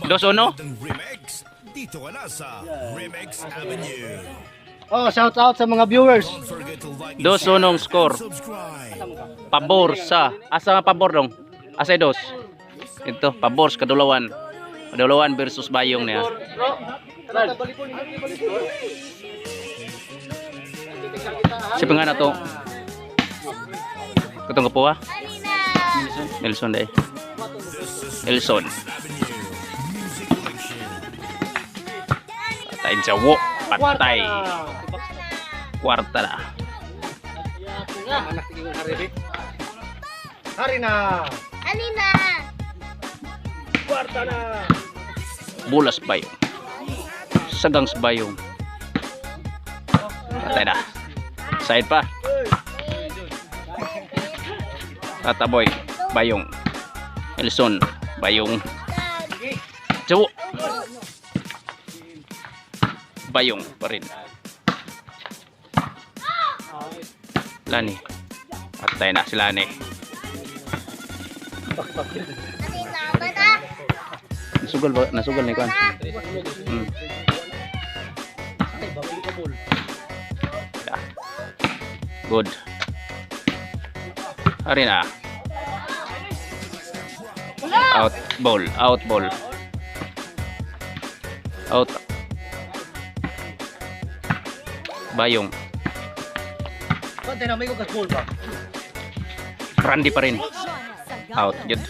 2-1. Remix dito ka na sa Remix Avenue. Oh, shout out sa mga viewers. Don't forget to like and 2-1 ang score. subscribe. Pabor sa asa nga pabor dong? Asa dos? Ito, pabor sa Kadulawan. Kadulawan versus Bayong niya. Si na to. Katong kapuha? Nelson day. Nelson. Avenue Music Collection. Patay jawo. Patay. Kwarta na. Anak tingin hari be. Hari na. Alina! Kwarta na. Bulas Bayong. Sagang sa Bayong. Patay na. Side pa. Tataboy. Bayong. Nelson. Bayong. Jawo. Bayong pa rin. Lani. Patay na si Lani. Alina, bata! Nasugal ba? Nasugal ni Kwan. Yeah. Good. Hari na. Out ball, out ball. Out. Bayong. Pante na may ko kasbol ba? Randy pa rin. Out. Good.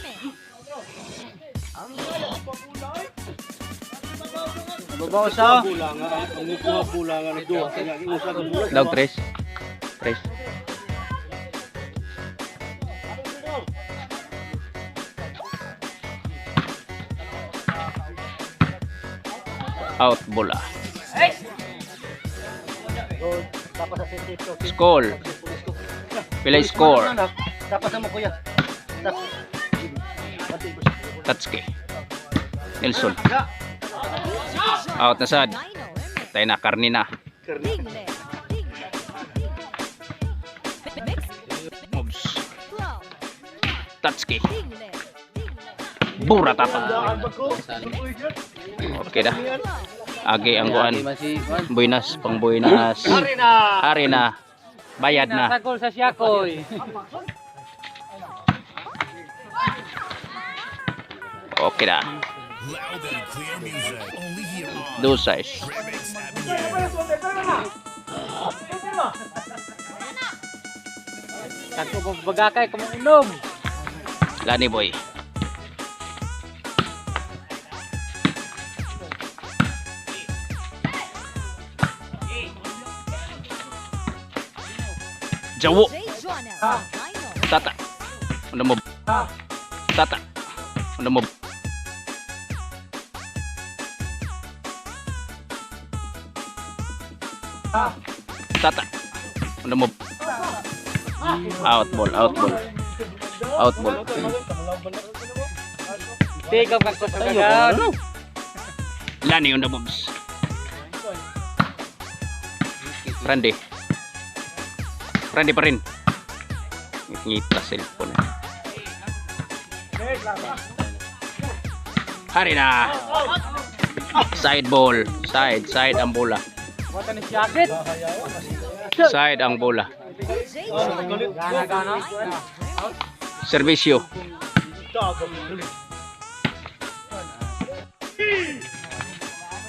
Babaw sa. Ang upo bulangan ng duha kanya usa ka bulan. Dog tres. Tres. Out bola. Tapos sa city. Score. Pilay score. Tapos sa mo kuya. Tatsuki. Nelson. Out na sad. Tayo na, karni na. Moves. Tatsuki. Bura tata. Okay na. Agi ang kuan. Buinas, pang buinas. Hari na. Hari na. Bayad na. Sagol sa siyakoy. Okay na. Loud and clear music. Only here on Do size. Remix Avenue. Kako bagakay kumuinom. Lani boy. Jawo. Tata. Ano mo? Tata. Ano mo? Tata. Ano mo? Out ball, out ball. Out ball. Tigaw kag kusog. Lani on the moves. Randy. Randy pa rin. Ngita cellphone. Hari na. Side ball. Side, side ang bola. Wata ni jacket. Side ang bola. Gana gana. Servisyo.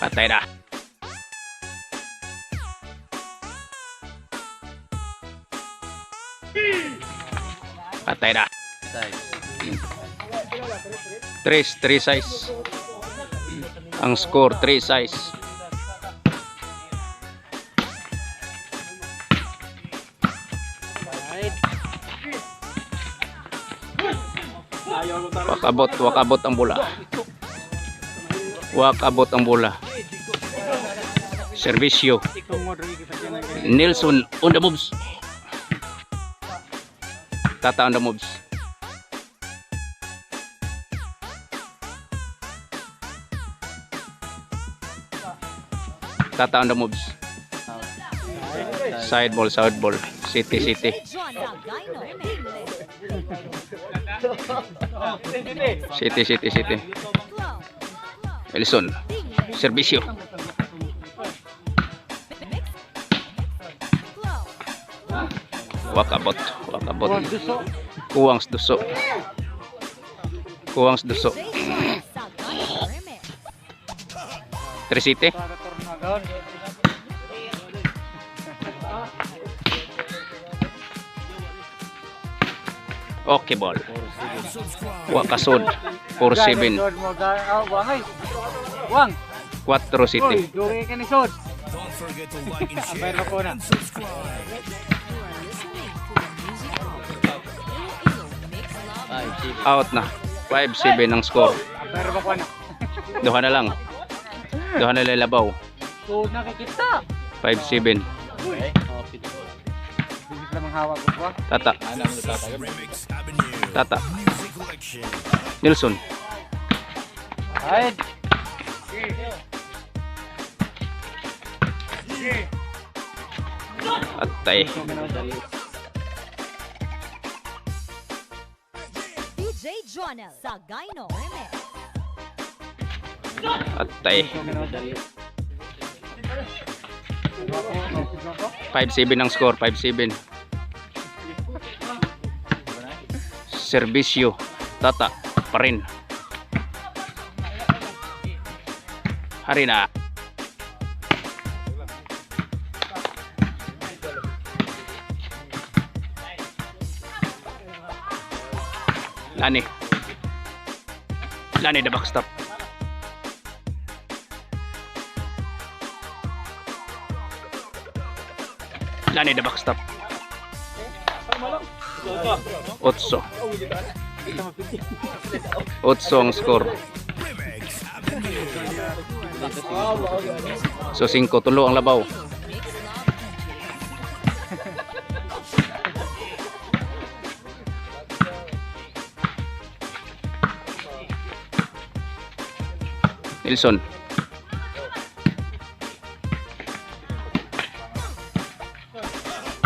Patay na. Patay na. Tres, tres size. Ang score, 3 size. Wakabot, wakabot ang bola. Wakabot ang bola. Servisyo. Nelson on the moves. Tata on the moves. Tata on the moves. Side ball, side ball. City, city. City, city, city. Nelson. Serbisyo. Wakabot. Wakabot. Kuwang sa duso. Kuwang sa duso. Tresite. Okay ball. Wakasod. 4-7. Sod mo ga oh, wang ay. Wang. 4 City. Uy, duri ka ni Sod. Don't forget to like and share Meron ko na. and subscribe. Out na. 5-7 ang score. Pero ba ko na. Duha na lang. Duha na lalabaw. Sod na kay kita. 5-7. Bigit lamang hawak ko ba. Tata. This is Remix Avenue. Tata. Music Collection. Nelson. Ay. Atay. DJ Jonel Sagaino Remix. Atay. 5-7 ang score. 5-7. Servisyo. Tata. Pa rin. Hari na. Lani. Lani the backstop. Lani the backstop. Otso. Otso ang score. Remix Avenue. So 5 tulo ang labaw. Nelson.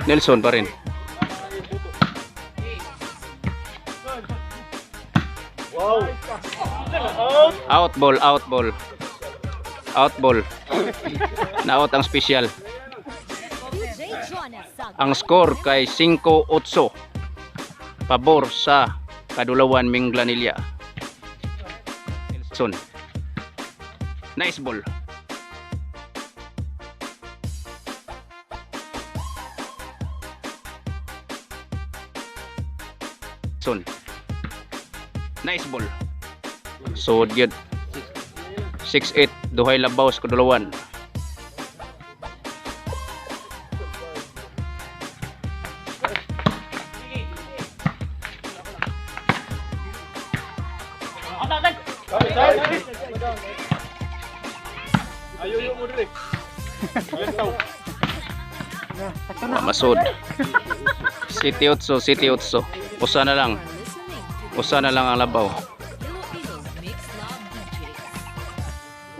Nelson pa rin. Out ball, out ball. Out ball. Na-out ang special. DJ Jonel Sagaino Ang score kay 5-8. Pabor sa Kadulawan Minglanilla. Nelson. Nice ball. Nelson. Nice ball. So gyud. 6-8 duhay labaw sa Kadulawan. Masud. City 8, City 8. Usa na lang. Usa na lang ang labaw. Iloilo Mix Love DJs.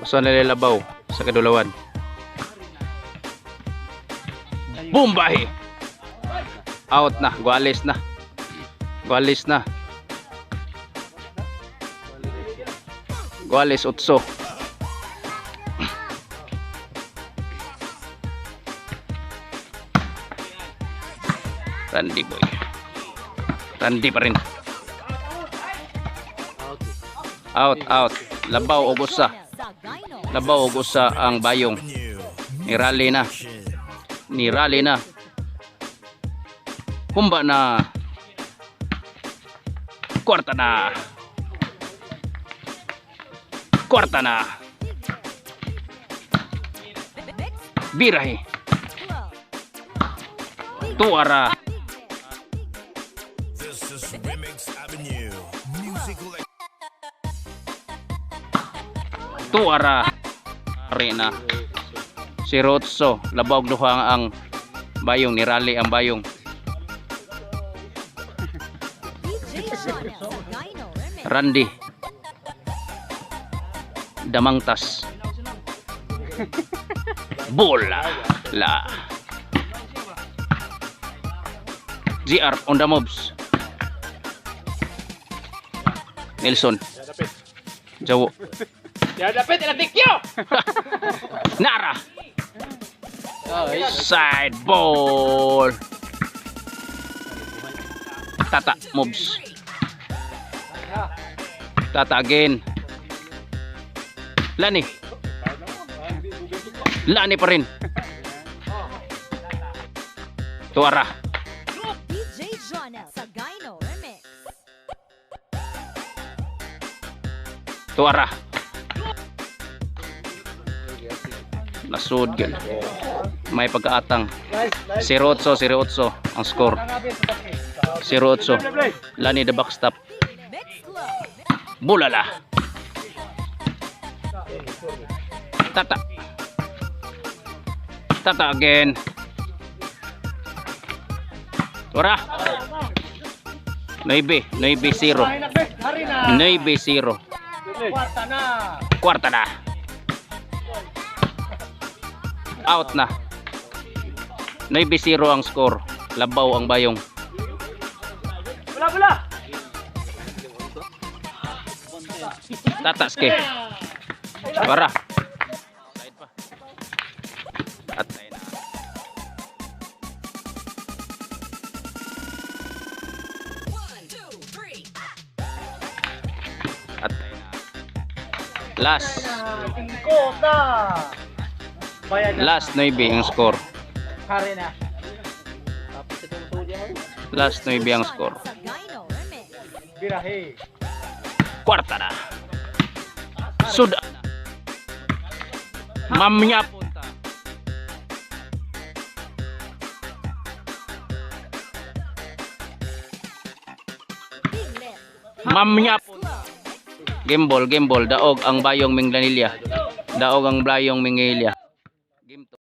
Usa na lang labaw sa Kadulawan. Bombahe. Out na, Guales na. Guales na. Guales 8. Randy boy. Randy pa rin. Out, out. Labaw og usa. Sagaino Labaw og usa ang bayong. Avenue. Ni rally na. Ni rally na. Humba na. Kwarta na. Kwarta na. Mix Birahe. Club. Tuara. This is Remix Avenue. Music Collection. Tuara. Arena. Si Rotso. Labaw og duha ang bayong. Ni rally ang bayong. DJ Jonel Sagaino Remix. Randy. Damangtas. Bola. La. GR on the moves. Nelson. Jawo. Dapat ila dikyo. Nara. Side ball. Tata moves. Tata again. Lani. Lani pa rin. Tuara. DJ Jonel Sagaino Remix. Tuara. Nasud gyud. May pagkaatang. 0-8, 0-8 ang score. 0-8. Lani the backstop. Mix Club. Bulala. Tata. Tata again. Tuara. 9, 9-0. 9-0. Kwarta na. Kwarta na. Out na. 9-0 ang score. Labaw ang bayong. Bula bula. Tataske. Para. Side pa. Atay na. Atay na. Last. Kota. Bayan na. Last 9 ang score. Hari na. Last 9 ang score. Sagaino Remix. Birahe. Kwarta na. Suda na. Mamnya punta. Big Lip. Mamnya punta. Game ball, game ball. Daog ang bayong Minglanilla. Daog ang bayong Minglanilla. Game 2.